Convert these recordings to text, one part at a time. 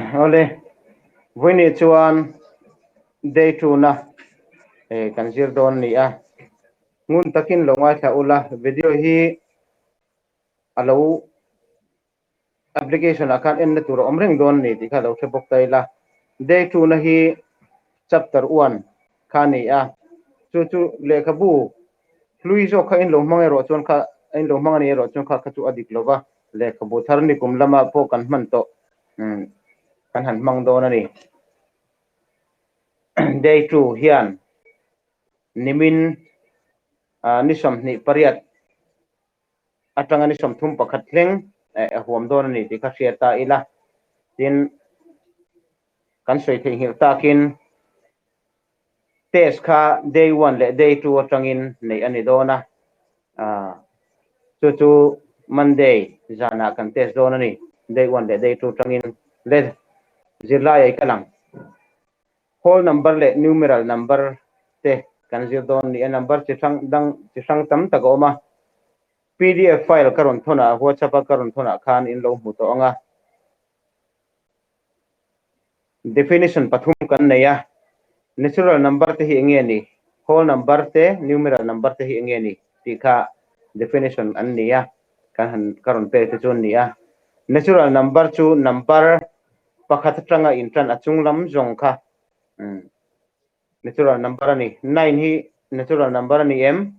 Awle, vawiin chuan day two na kan zir dawn a ni a, ngun takin lo ngaithla ula, video hi a lo application ah khan enna tur a awm reng dawn a ni tih kha lo hre bawk ta ila. Day two na hi chapter one kha a ni a, chu chu lehkhabu hlui zawk kha in lo hmang erawh chuan kha in lo hmang a ni erawh chuan kha kha chu a dik lo va, lehkhabu thar nikum lamah pawh kan hman tawh kan han hmang dawn a ni. Day two hian nimin ni 28 atanga ni 31 thleng a huam dawn a ni tih kha hria ta ila. Tin, kan sawi theihnghilh takin test kha day one leh day two atangin neih a ni dawn a, chu chu Monday zanah kan test dawn a ni, day one leh day two atangin le zirlai ai kal ang. Whole number leh numeral number te kan zir dawn a ni a, number chi hrang dang chi hrang tam tak a awm a. Pdf file ka rawn thawn ah WhatsApp a ka rawn thawn ah khan in lo hmu tawh ang a. Definition pathum kan nei a, natural number te hi eng nge ni, whole number te, numeral number te hi eng nge ni tih kha definition an ni a, kan han ka rawn pek te chu an ni a. Natural number chu number pakhat atanga intan a chung lam zawng kha natural number a ni. Nine hi natural number a ni em?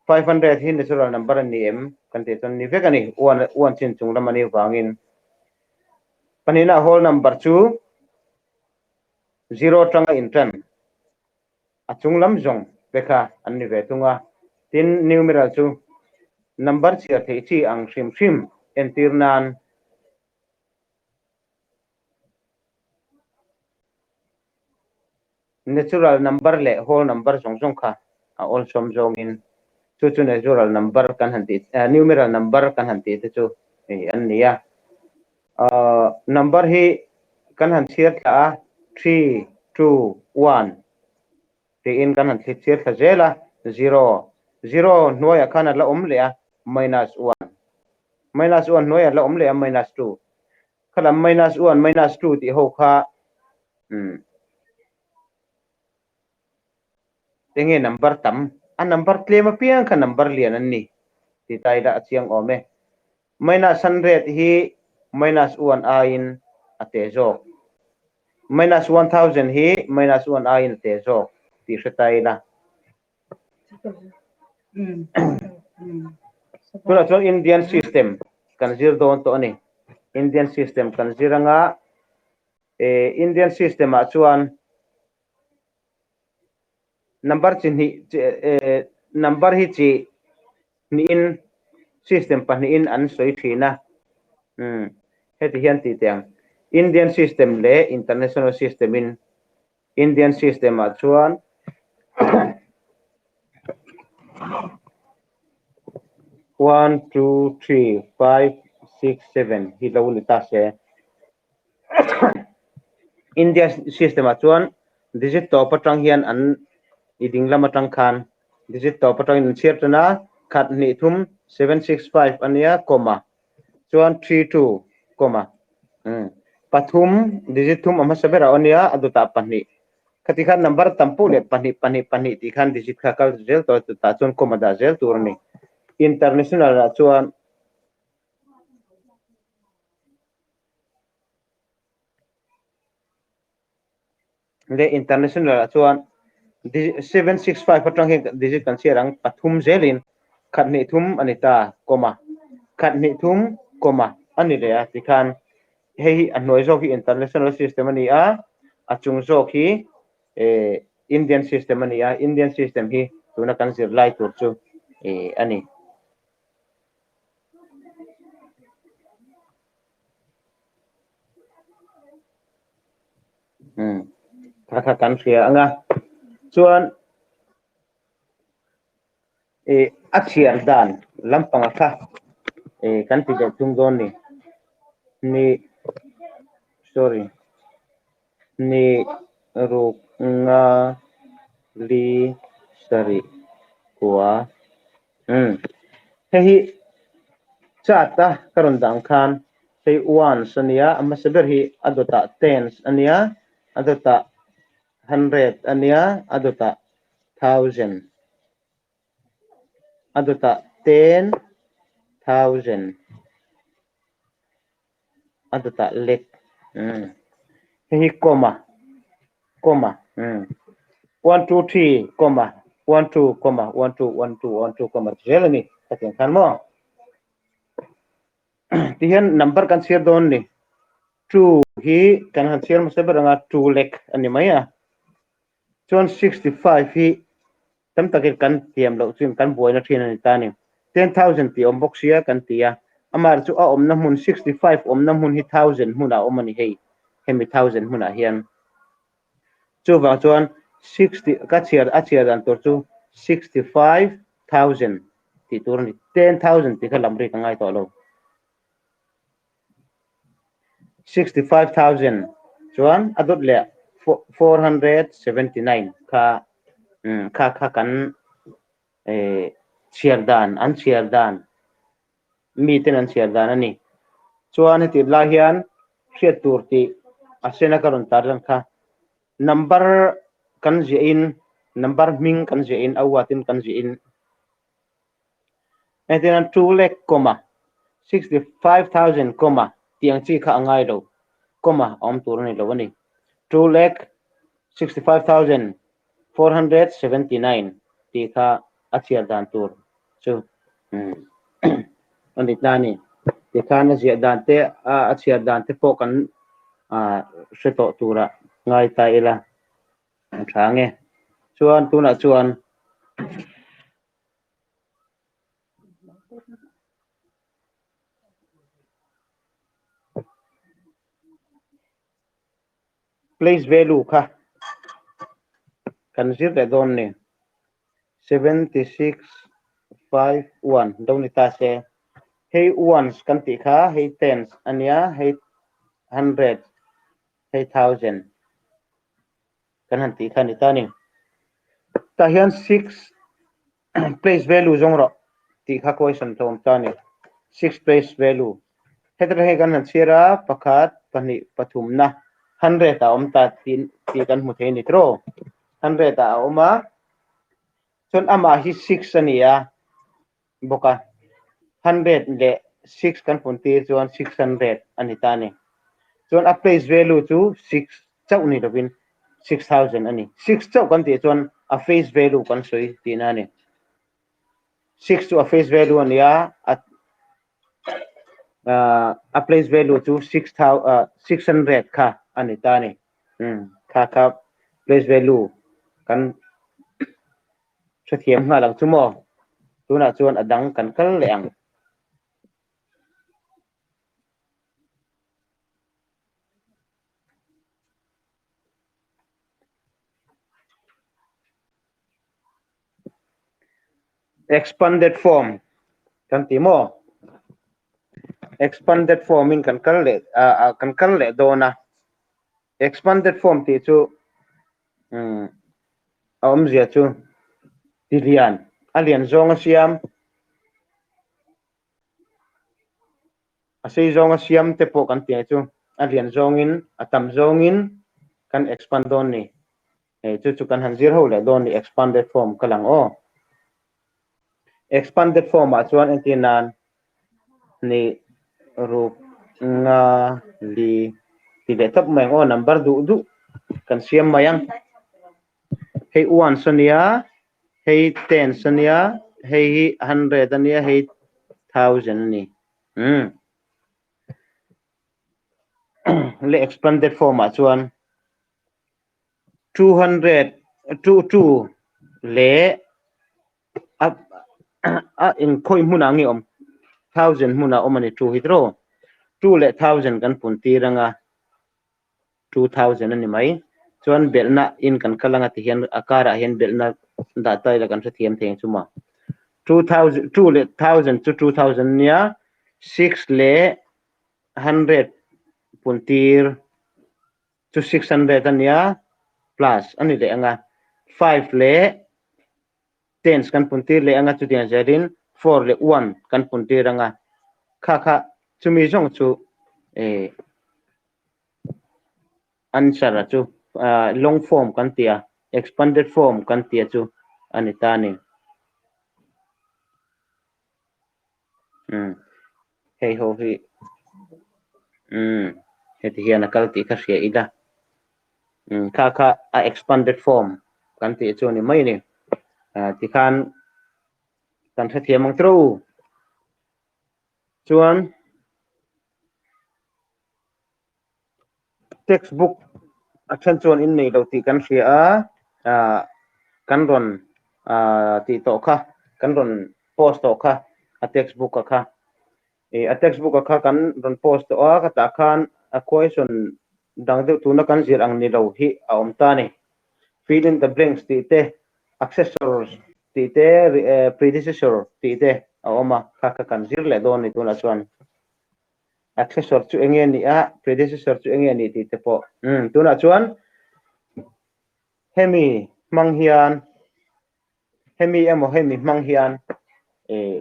500 hi natural number a ni em? Kan tih chuan ni vek a ni. One one chin chung lam a nih vangin. Pahnihna whole number chu zero atanga intan a chung lam zawng te kha an ni ve thung a. Tin, numeral chu number chhiar theih chi ang hrim hrim entir nan Natural number leh whole number zawng zawng kha a awlsawm zawngin chu chu natural number kan han tih numeral number kan han tih te chu hei an ni a. Number hi kan han chhiar thla a, three, two, one tiin kan han chhiar thla zel a, zero, zero hnuaiah khan a la awm leh a, minus one, minus one hnuaiah a la awm leh a, minus two. Khalam minus one minus two tih ho kha umm enge number tam a number tlem apiang kha number lian an ni ti ta ila a chiang awm e. Minus 100 hi minus one aiin a te zawk minus 1000 hi minus one aiin a te zawk tih hre ta ila. Tunah chuan Indian system kan zir dawn tawh a ni. Indian system kan zir anga Indian system ah chuan number chi hnih number hi chi hnihin system pahnihin an sawi thin a. Heti hian tih teh ang. Indian system leh international system in Indian system ah chuan one two three five six seven hi lo ni ta se India system ah chuan digit tawp atang hian an i ding lam atang khan digit tawp atangin an chhiar tan a khat hnih thum 765 ania comma chuan 32 comma pathum digit thum a hmasa berah aw nia a dawtah pahnih khati khan number tam pawh leh pahnih pahnih pahnih tih khan digit kha kal zel tawh a chutah chuan comma dah zel tur a ni international ah chuan leh international ah chuan 765 atang hian digit kan chhiar ang pathum zelin khat hnih thum a ni ta comma khat hnih thum comma a ni leh a tikhan hei hi a hnuai zawk hi international system a ni a a chung zawk hi eh Indian system a ni a Indian system hi tuna kan zir lai tur chu eh a ni. Kha kha kan hria anga chuan eh a chhiar dan lampanga kha eh kan ti leh tum dawn ni ni sorry ni ruk nga li sarih kua hei hi chart a ka rawn dah ang khan. Hei ones a nia, a hmasa ber hi a dawtah tens a nia, a dawtah hundred a nia, a dawtah thousand, a dawtah 10,000, a dawtah lakh. Hei hi comma, comma, one two three comma one two comma one two one two one two comma ti zel a ni hetiang khan maw. Ti hian number kan chhiar dawn ni. Two hi kan han chhiar hmasa ber anga two lakh a ni mai a. Chuan 65 hi tam takin kan thiam loh chuan kan buaina thin a ni ta a ni. 10,000 tih awm bawk sia kan ti a. Amah chu a awmna hmun 65 awmna hmun hi thousand hmunah a awm a ni hei. Hemi thousand hmunah hian. Chuvang chuan 60 ka chhiar a chhiar dan tur chu 65,000 tih tur a ni. 10,000 tih kha lam ri ka ngai tawh lo. 65,000 chuan a dawt leh 479 kha kha kha kan chhiar dan an chhiar dan miten an chhiar dan a ni. Chuan heti lai hian hriat tur tih a sena ka rawn tar lan kha number kan ziah in number hming kan ziah in a uatin kan ziah in Entirnan 2 lakh comma 65,000 comma tih ang chi kha a ngai lo, comma a awm tur a ni lo a ni. 2 lakh 65,479 tih kha a chhiar dan tur chu a ni ta a ni. Tikhan a ziah dan te a chhiar dan te pawh kan hre tawh tura ngai ta ila a tha ang e. Chuan tunah chuan Place value kha kan zir leh dawn ni. 76 5 1 do ni ta se. Hei ones kan tih kha hei tens a nia, hei hundred, hei thousand kan han tih kha a ni ta a ni. Tah hian six place value zawng rawh tih kha question hlawm ta a ni. Six place value. Heta hei kan han chhiar a, pakhat, pahnih, pathumna hundred ah a awm ta tih tih kan hmu thei a ni tiraw? Hundred ah a awm a, chuan amah hi six a ni a bawk a, hundred leh six kan pun tir chuan 600 a ni ta a ni. Chuan a place value chu six chauh ni lovin 6,000 a ni. Six chauh kan tih chuan a face value kan sawi tihna a ni. Six chu a face value a ni a, a place value chu 600 kha a ni ta a ni. Kha kha place value kan hrethiam nghal ang chu maw? Tunah chuan a dang kan kal leh ang. Expanded form kan ti maw? Expanded form in kan kal leh kan kal leh dawn a. Expanded form tih chu a awmzia chu ti lian, a lian zawng a siam. A sei zawnga siam te pawh kan tih chu a lian zawngin a tam zawngin kan expand dawn ni. Hei chu chu kan han zir ho leh dawn ni expanded form ka lang aw. Expanded form ah chuan entir nan ni ruk nga li ti leh tawp mai ang aw number duh duh kan siam mai ang. Hei ones a nia, hei tens a nia, hei hi hundred a nia, hei thousand a ni. Umm. Le expanded form ah chuan 200 two two leh a a inkhawi hmunah nge awm thousand hmunah awm a ni two hi tiraw two leh thousand kan pun tir anga 2,000 a ni mai. Chuan belhna in kan kal anga ti hian a karah hian belhna dah ta ila kan hrethiam thei ang chu maw. 2,000 two leh thousand chu 2,000 a nia, six leh hundred puntir chu 600 a nia plus a ni leh anga, five leh tens kan puntir leh anga chutiang zelin four leh one kan puntir anga, kha kha chumi zawng chu. eh answer a chu long form kan tia expanded form kan tia chu a ni ta a ni. Hei ho hi heti hian a kal tih kha hria ila kha kha a expanded form kan tih chu a ni mai a ni. Tikhan kan hrethiam ang tawh u. Chuan textbook a then chuan in nei lo tih kan hria a, ah kan rawn ah tih tawh kha, kan rawn post tawh kha a textbook a kha. Ih a textbook a kha kan rawn post tawh a, khatah khan a question dang deuh tuna kan zir ang ni lo hi a awm ta a ni. Fill in the blanks tih te, accessors tih te, predecessor tih te a awm a, kha kha kan zir leh dawn a ni tunah chuan. Accessor chu enge a nih a, predecessor chu enge a nih tih te pawh. Umm tunah chuan hemi hmang hian hemi emaw hemi hmang hian eh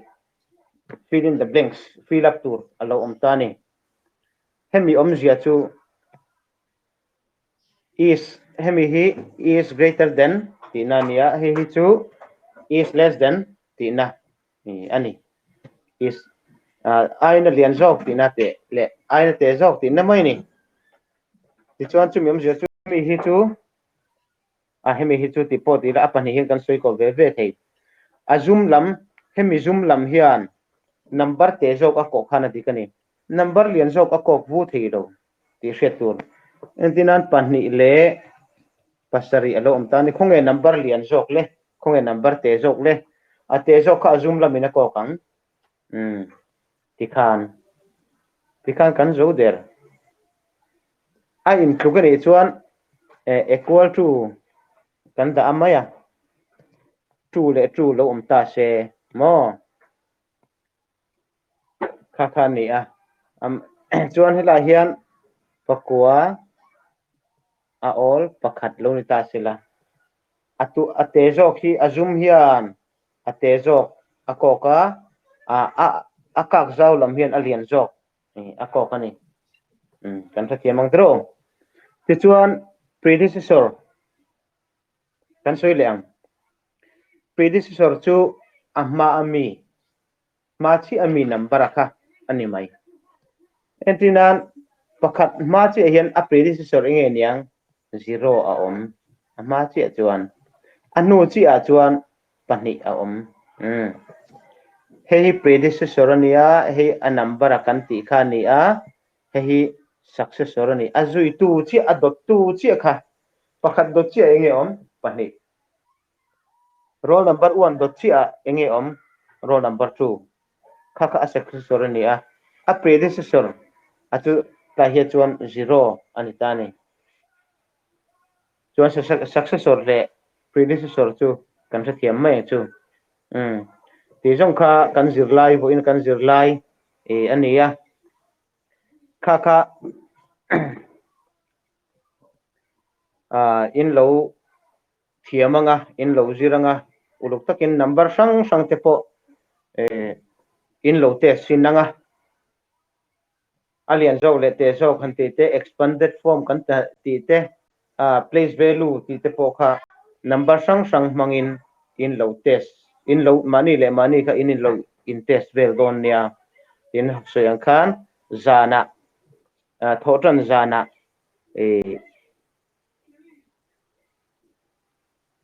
fill in the blanks fill up tur a lo awm ta a ni. Hemi awmzia chu is hemi hi is greater than tihna a ni a, hei hi chu is less than tihna a ni. Is aina lian zawk tihna teh leh aina teh zawk tihna mai a ni. Tichuan chumi awmzia chu hemi hi chu a hemi hi chu tih pawh tih ila a pahnih hian kan sawi kawp ve ve thei. A zum lam hemi zum lam hian number teh zawk a kawh khan a dik a ni. Number lian zawk a kawk vu thei lo tih hriat tur. Entirnan pahnih leh pasarih a lo awm ta a ni. Khawnge number lian zawk le? Khawnge number teh zawk le? A teh zawk kha a zum lamin a kawk ang. Umm tikhan tikhan kan zo der. A intluk a nih chuan equal to kan dah a mai a. Two leh two lo awm ta se maw? Kha kha a ni a, chuan helaiah hian pakua a awl pakhat lo ni ta sela, a tu a te zawk hi a zum hian a te zawk a kawk a, a a kak zau lam hian a lian zawk a kawk a ni. Kan hrethiam ang tiraw? Tichuan predecessor kan sawi leh ang. Predecessor chu a hma a mi hma chiah a mi number a kha a ni mai. Entir nan pakhat hma chiah hian a predecessor enge niang zero a awm a hma chiah chuan a hnu chiah ah chuan pahnih a awm. Umm hei hi predecessor a nia hei a number a kan tih kha a ni a hei hi successor a ni a zuitu chiah a dawttu chiah kha pakhat dawt chiah enge awm pahnih. Roll number one dawt chiah ah enge awm? Roll number two kha kha a successor a ni a, a predecessor a chu tlai hian chuan zero a ni ta a ni. Chuan successor leh predecessor chu kan hrethiam mai ang chu. Umm tih zawng kha kan zirlai vawiin kan zirlai ih a ni a, kha kha ah in lo thiam anga in lo zir anga uluk takin number hrang hrang te pawh eh in lo test thin anga a lian zawk leh teh zawk han tih te expanded form kan tih te ah place value tih te pawh kha number hrang hrang hmangin in lo test in lo mahni leh mahni kha in in lo in test vel dawn nia tin sawi ang khan zanah thawhtan zanah eh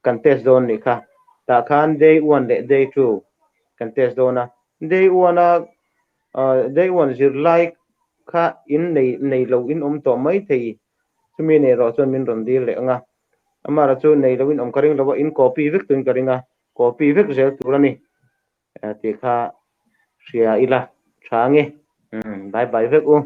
Kan test dawn nih kha. Tah khan day one leh day two kan test dawn a. Day one a day one zirlai kha in nei nei lo in awm tawh mai thei. Chumi nei rawh chuan min rawn dil leh ang a. Amara chu nei lo in awm ka ring lo a, in copy vek tuin ka ring a. Copy vek zel tur a ni tih kha hria ila tha nge. Bye bye vek u.